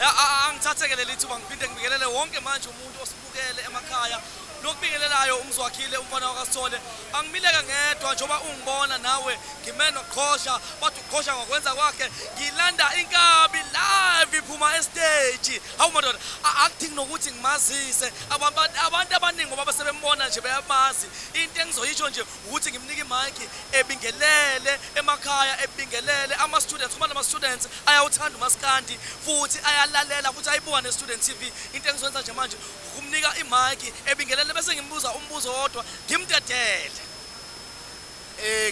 Angithatheke leli thuba ngiphinde ngibingelele wonke manje umuntu osibukele emakhaya. Lokubingelelayo uMzwakhile umfana wakaSithole. Angimileka ngedwa njengoba ungibona nawe ngime noQhosha, bathi uQhosha ngokwenza kwakhe ngilanda inkabi live iphuma estage. Hawu madoda, akudingi nokuthi ngimazise abantu abaningi ngoba sebembona nje bayamazi. Into engizoyisho nje ukuthi ngimnike imic ebingelele emakhaya, ebingelele ama-students ngoba nama-students ayawuthanda umaskandi futhi ayalalela futhi ayibuka ne-Student TV. Into engizoyenza nje manje ukumnika imic ebingelele bese ngimbuza umbuzo wodwa ngimdedele.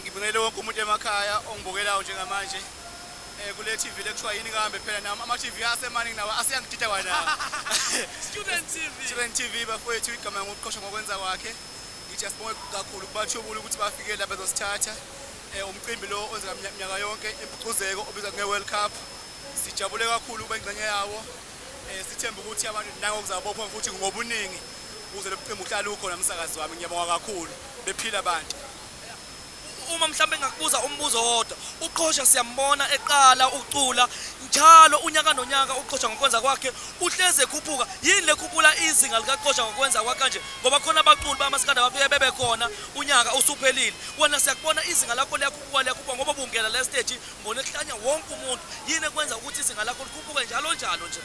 Ngibingelele wonke umuntu emakhaya ongibukelayo njengamanje. Kule TV lekuthiwa yini kambe phela nami ama TV asemaningi nawo aseyangidida kwanawo. Student TV. Student TV bafowethu, igama nguQhosha ngokwenza kwakhe. Ngithi asibonge kakhulu kubathwebuli ukuthi bafike la bezosithatha. Umcimbi lo ozeka minyaka yonke impucuzeko obizwa nge-World Cup. Sijabule kakhulu ukuba ingxenye yawo. Sithemba ukuthi abantu nangokuzabopha futhi ngobuningi ukuze lo mcimbi uhlale ukhona umsakazi wami. Ngiyabonga kakhulu. Bephila abantu. Uma mhlawumbe ngingakubuza umbuzo wodwa, uQhosha siyambona eqala ukucula njalo unyaka nonyaka, uQhosha ngokwenza kwakhe uhleze ekhuphuka. Yini lekhuphula izinga likaQhosha ngokwenza kwakhe kanje? Ngoba khona abaculi bamaskandi abafike bebe khona unyaka usuphelile, wena siyakubona izinga lakho liyakhuphuka liyakhuphuka, ngoba bungena le stage ngibone kuhlanya wonke umuntu. Yini ekwenza ukuthi izinga lakho likhuphuke njalo njalo nje?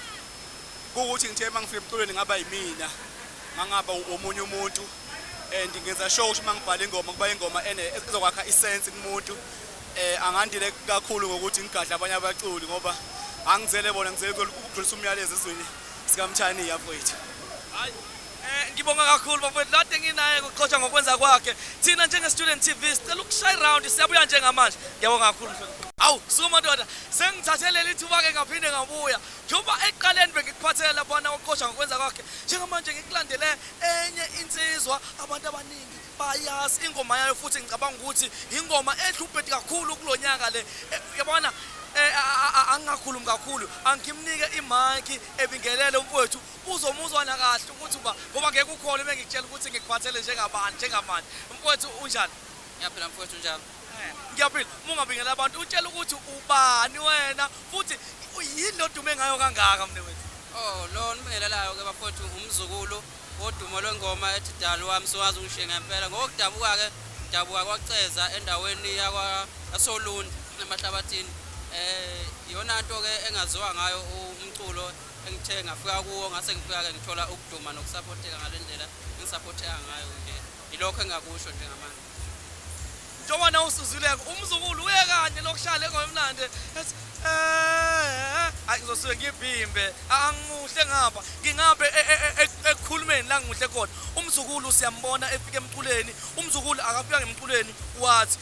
Kuwukuthi ngithe uma ngifika emculweni ngaba yimina, ngangaba omunye umuntu, and ngenza sure ukuthi uma ngibhala ingoma kuba ingoma ene ezokwakha isense kumuntu. Angandile kakhulu ngokuthi ngigadle abanye abaculi ngoba angizele bona, ngizele ukudlulisa umyalezo ezweni sikaMthaniya mfowethu. Hayi, ngibonga kakhulu bafowethu, lade nginaye kuqhosha ngokwenza kwakhe. Thina njenge-Student TV sicela ukushaya iround, siyabuya njengamanje. Ngiyabonga kakhulu mhlonishwa. Awu suka madoda, sengithathe leli thuba-ke ngaphinde ngabuya. Njengoba ekuqaleni bengikuphathele laphana uqhosha ngokwenza kwakhe, njengamanje ngikulandele enye insizwa abantu abaningi bayazi ingoma yayo, futhi ngicabanga ukuthi ingoma edla kakhulu kulo nyaka le. Yabona, angingakhulumi kakhulu, angimnike imic ebingelele umfowethu, uzomuzwana kahle ukuthi uba ngoba ngeke ukhona bengikutshela ukuthi ngikuphathele njengabani njengamanje. Mfowethu, unjani? Ngiyaphila mfowethu, njalo. Ngiyaphila. Uma ungabingelela abantu utshela ukuthi ubani wena futhi yini lodume ngayo kangaka mnewethu? Oh, lo nibingelelayo ke bafowethu umzukulu wodumo lwengoma ethi Dali wami sowazi ungishiye ngempela. Ngokudabuka ke, dabuka kwaCeza endaweni yakwa yasoLundi emahlabathini. Iyona nto ke engaziwa ngayo umculo engithe ngafika kuwo, ngase ngifika ke ngithola ukuduma nokusapoteka ngale ndlela engisapoteka ngayo nje. Yilokho engakusho njengamanje. Njengoba nawe usuzwileke umzukulu uye kanye lokuhlala engoma emnandi ethi hayi ngizosuke ngibhimbe angimuhle ngapha ngingabe ekukhulumeni la ngimuhle khona. Umzukulu siyambona efika emculeni, umzukulu akafika ngemculeni wathi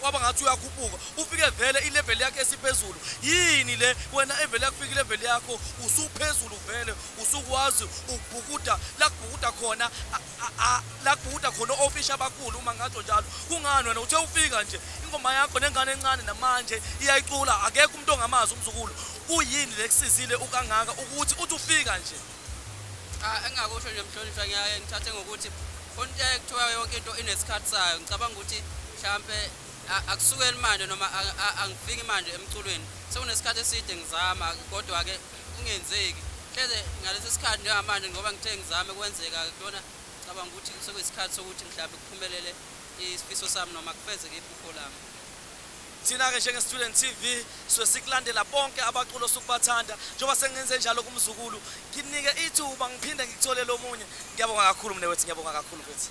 waba ngathi uyakhuphuka, ufike vele ilevel yakhe esiphezulu. Yini le wena evele yakufika ilevel yakho usuphezulu vele, usukwazi ukubhukuda la kubhukuda khona la kubhukuda khona ofisha abakhulu uma ngatsho njalo. Kungani wena uthe ufika nje ingoma yakho nengane encane namanje iyayicula, akekho umuntu ongamazi umzukulu? Kuyini lekusizile ukangaka ukuthi uthi ufika nje? Cha, engingakusho nje mhlonishwa, ngiyaye ngithathe ngokuthi khona into ekuthiwa yonke into inesikhathi sayo. Ngicabanga ukuthi mhlampe akusukeli manje noma angifiki manje emculweni, sekunesikhathi eside ngizama kodwa-ke kungenzeki. Hleze ngalesi sikhathi njengamanje ngoba ngithe ngizame kwenzeka kuyona, ngicabanga ukuthi sekuyisikhathi sokuthi mhlampe kuphumelele isifiso sami noma kufezeke iphupho lami. Thina-ke njenge-Student TV suke sikulandela bonke abaculo osukubathanda, njengoba sengenze njalo kumzukulu, nginike ithuba ngiphinde ngikutholele omunye. Ngiyabonga kakhulu mnewethu, ngiyabonga kakhulu mfethu.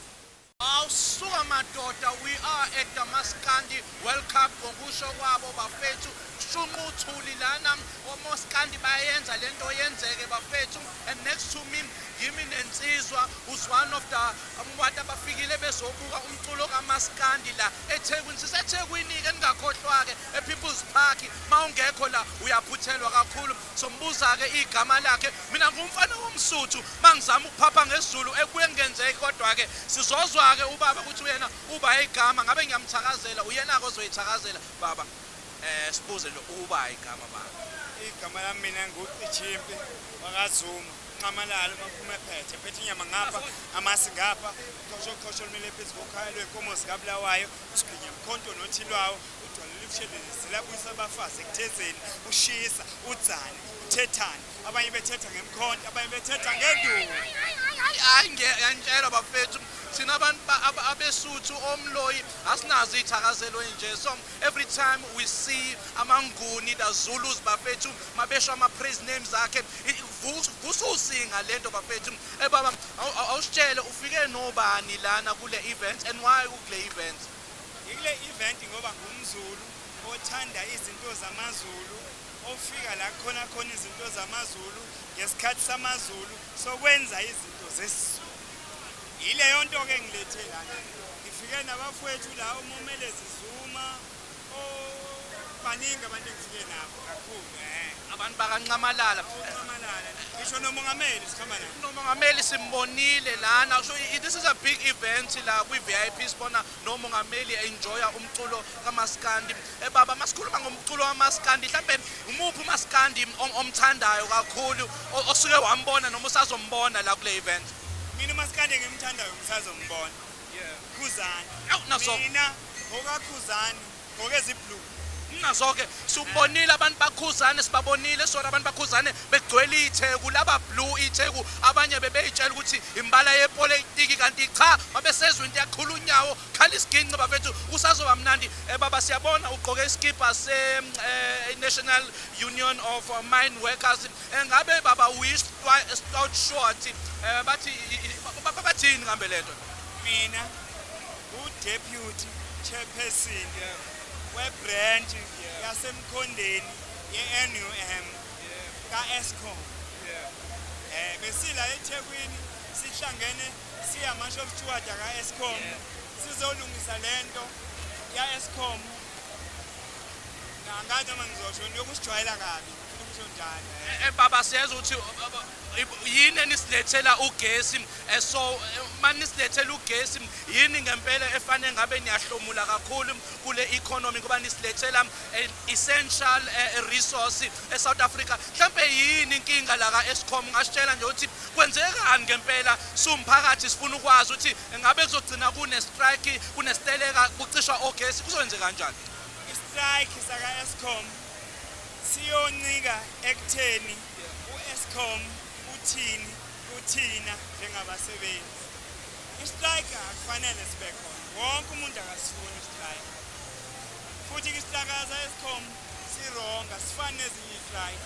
Awusuka madoda, we are at the Maskandi World Cup ngokusho kwabo bafethu. Shunqa uthuli lana, omaskandi bayenza lento yenzeke bafethu. And next to me yimi nensizwa who's one of the abantu abafikile bezobuka umculo kaMaskandi la eThekwini. SiseThekwini-ke, ningakhohlwa-ke e-People's Park. Ma ungekho la uyaphuthelwa kakhulu. Sombuza-ke igama lakhe. Mina ngumfana womSuthu, mangizama ukuphapha ngesiZulu ekubuye kungenzeki, kodwa-ke sizozwa-ke ubaba ukuthi uyena uba igama ngabe ngiyamthakazela, uyena-ke ozoyithakazela baba. Sibuze nje uba igama baba. Igama lami mina nguCichimpi wakaZuma, Nxamalala maphuma ephethe phethe inyama ngapha, amasi ngapha, uqhosho qhosho lumele phezu kokhaya lwenkomo zikaBulawayo, usigwinya mkhonto nothi lwawo, udwala lufushelelezi labuyisa abafazi ekuthezeni, ushisa udzane. Ukuthethana, abanye bethetha ngemkhonto, abanye bethetha ngenduku. Hayi, ngiyantshela bafethu, thina abantu abeSuthu omloyi asinazo iy'thakazelo nje. So every time we see amaNguni, the Zulus bafethu, mabesho ama-praise names akhe, vusa usinga lento bafethu. Baba, awusitshele, ufike nobani lana kule event and why ukule event? Ngikule event ngoba ngumZulu othanda izinto zamaZulu, ofika la khona khona izinto zamaZulu ngesikhathi samaZulu sokwenza izinto zesiZulu. Yileyo nto-ke ngilethe lana. Ngifike nabafowethu la, uMomelezi Zuma, baningi abantu engifike nabo kakhulu. Abantu bakaNxamalala. Unxamalala, ngisho nomongameli sikhamba naye. Nomongameli simbonile lana. So this is a big event la kwi-VIP, sibona nomongameli enjoya umculo kamaskandi. Baba, masikhuluma ngomculo wamaskandi, mhlambe umuphi umaskandi omthandayo kakhulu, osuke wambona noma usazombona la kule event? Mina umaskandi engimthandayo ngisazombona, Khuzani. Awu, naso. Mina ngokaKhuzani, ngokeziblue. Nazo-ke siwubonile abantu baKhuzane, sibabonile sona abantu baKhuzane begcwele iTheku laba blue iTheku. Abanye bebeyitshela ukuthi imbala yepolitiki, kanti cha, babesezwa into yakhula unyawo, khala isiginci bafethu, kusazoba mnandi. Baba, siyabona ugqoke iskipa se-National Union of Mine Workers. Ngabe baba uyi-stout short, bathi bathini ngambe lento? Mina u-deputy chairperson webranch yaseMkhondeni ye-NUM ka-Eskom. Besila eThekwini, sihlangene siyama-shop steward ka-Eskom, sizolungisa lento ya-Eskom. Angazi noma ngizosho yokusijwayela kabi, ufuna ukusho njalo. Baba, siyezwa ukuthi yini enisilethela ugesi. So manisilethela ugesi, yini ngempela efanele ngabe niyahlomula kakhulu kule economy, ngoba nisilethela essential resource eSouth Africa? Mhlambe yini inkinga la ka-Eskom? Ngasitshela nje ukuthi kwenzekani ngempela. Siwumphakathi sifuna ukwazi ukuthi ngabe kuzogcina kune-strike, kunesiteleka, kucishwa ogesi, kuzokwenzeka kanjani? I-strike saka-Eskom siyoncika ekutheni u-Eskom uthini kuthina njengabasebenzi. I-strike akufanele sibe khona, wonke umuntu akasifuni i-strike, futhi i-strike saka-Eskom si-wrong, asifani nezinye i-strike.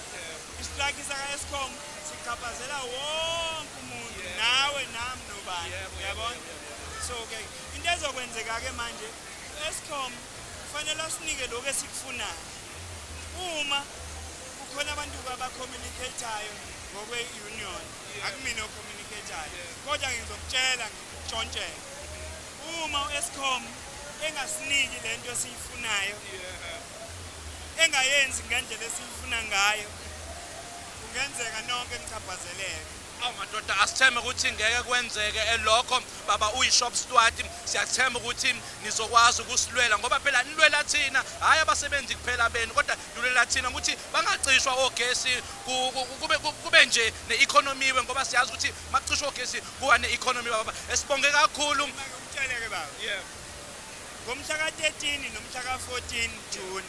I-strike saka-Eskom sichaphazela wonke umuntu, nawe, nami, nobani, uyabona? So-ke into ezokwenzeka-ke manje, u-Eskom kufanele asinike lokhu esikufunayo. Uma kukhona abantu abacommunicatayo ngokwe-union, akumina ocommunicatayo, kodwa ngizokutshela, ngikutshontshela, uma u-Eskom engasiniki lento esiyifunayo, engayenzi ngendlela esiyifuna ngayo, kungenzeka nonke nichaphazeleke. Awu madoda, asithembe ukuthi ngeke kwenzeke elokho. Baba uyi-shop steward, siyathemba ukuthi nizokwazi ukusilwela, ngoba phela nilwela thina, hhayi abasebenzi kuphela benu, kodwa nilwela thina ukuthi bangacishwa ogesi, kube nje ne-economy iwe, ngoba siyazi ukuthi makucishwa ogesi kuwa ne-economy. Baba, esibonge kakhulu. Ngikutshele-ke baba, ngomhla ka-13 nomhla ka-14 June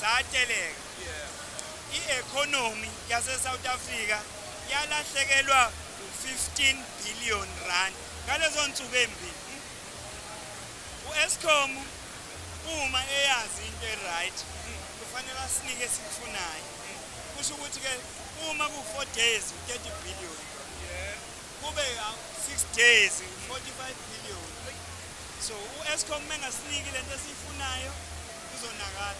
sateleka, i-economy yase-South Africa yalahlekelwa u-15 billion rand ngalezo nsuku embili. U-Eskom uma eyazi into e-right, kufanele asinike esikufunayo. Kusho ukuthi-ke uma ku-4 days u-30 billion, kube 6 days u-45 billion. So u-Eskom mengasiniki lento esiyifunayo, kuzonakala.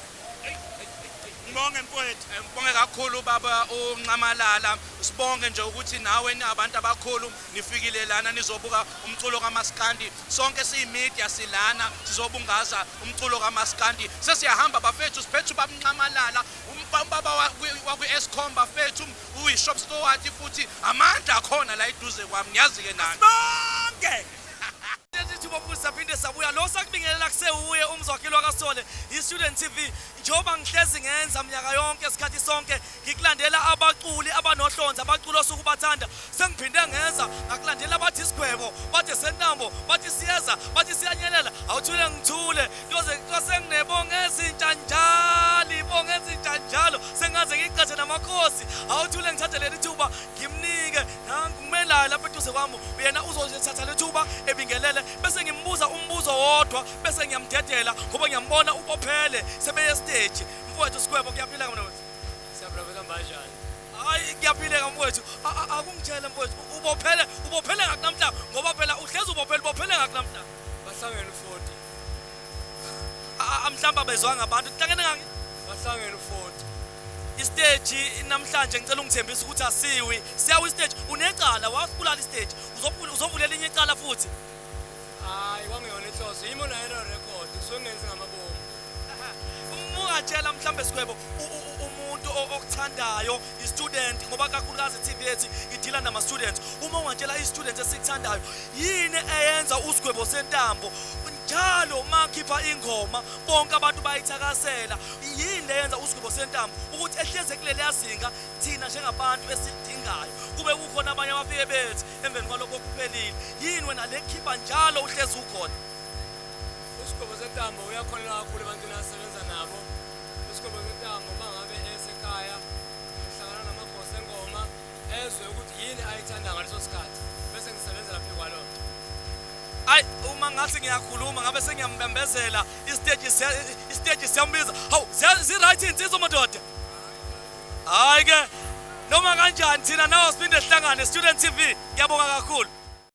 Ngibonge mfowethu. Ngibonge kakhulu baba uNxamalala. Sibonge nje ukuthi nawe ningabantu abakhulu nifikile lana nizobuka umculo kaMaskandi. Sonke siyimedia silana sizobungaza umculo kaMaskandi. Sesiyahamba bafethu, siphethe ubaba uNxamalala, ubaba wakwi-Eskom bafethu, uyi-shop steward futhi, amandla akhona la eduze kwami, ngiyazi-ke nani. Bonke. Sithi bofuthi saphinde sabuya lo sakubingelela kusewuye umzwakhelo kaSole, i-Student TV. Njengoba ngihlezi ngenza minyaka yonke, isikhathi sonke ngikulandela abaculi abanohlonze, abaculi osuke ubathanda. Sengiphinde ngenza ngakulandela bathi isigwebo, bathi sentambo, bathi siyeza, bathi siyanyelela, awuthule ngithule, kuyoze senginebonga ezintsha njalo, ibonga ezintsha njalo, sengaze ngiqathe namakhosi. ngithathe leli thuba ngimnike nangu ngimelayo lapha eduze kwami, yena uzothatha le thuba ebingelele, bese ngimbuza umbuzo wodwa, bese ngiyamdedela ngoba ngiyambona ubophele sebeye stage. Mfowethu Sigwebo, kuyaphila mfowethu? Siyaphila mfethu, kanjani? Hayi, kuyaphileka mfowethu. Akungitshele mfowethu, ubophele ngakhi namhla? Ngoba phela uhlezi ubophele, ubophele ngakhi namhla? Bahlangene u-40. Mhlawumbe abezwanga abantu, kuhlangene ngakhi? Bahlangene u-40. Istage namhlanje ngicela ungithembise ukuthi asiwi, siyawi istage. Unecala, wasibulala istage, uzovulela elinye icala futhi. Hayi, kwangeyona inhloso, yimo nayo record kusuke ngenze ngamabomu. Ungatshela mhlambe Sigwebo umuntu okuthandayo, i-student, ngoba kakhulukazi i-TV yethu idila nama-students, uma ungatshela i-student esikuthandayo, yini eyenza uSigwebo Sentambo njalo uma khipha ingoma bonke abantu bayithakasela? Yini leyenza uSigwebo Sentambo ukuthi ehleze kuleliya zinga thina njengabantu esilidingayo, kube kukhona abanye abafike bethi emveni kwalokho kuphelile? Yini wena lekhipha njalo uhlezi ukhona? USigwebo Sentambo uyakholelwa kakhulu ebantwini asebenza nabo. USigwebo Sentambo uma ngabe esekhaya uhlangana namakhosi engoma, ezwe ukuthi yini ayithanda ngaleso sikhathi, bese ngisebenzela phezu kwaloo nto. Ayi, uma ngathi ngiyakhuluma ngabe sengiyambembezela istage, istage siyambiza. Hawu, zi-right insizwa madoda. Hhayi ke, noma kanjani thina nawe siphinde sihlangane. Student TV, ngiyabonga kakhulu.